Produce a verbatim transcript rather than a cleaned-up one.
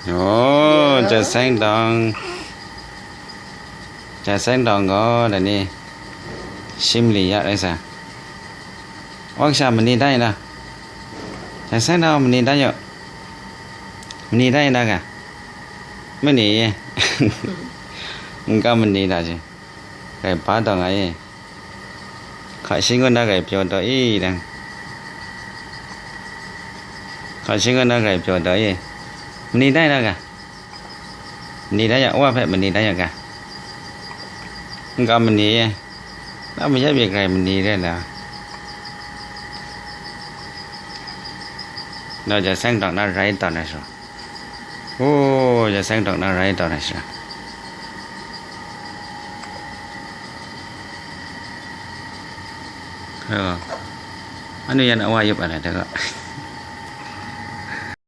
Oh, Jaseng Dong. Jaseng Dong gaw, dai ni, shi mali ya rai sa. Wa kasha mani tai na? Jaseng Dong mani tai yaw. Mani tai na ga? Mani ye. N ga mani da ji. Gai ba dong ai. Hka shi ngu na gai pyaw daw i dang. Hka shi ngu na gai pyaw daw i. Mani tai na ga? Mani tai ya, wa hpe mani tai ya ga? N ga mani ye. Na mayap ye grai mani re la. Daw ja seng dawk na rai tawn ai sha. O, ja seng dawk na rai tawn ai sha. Anu yan awa yup ai la daga.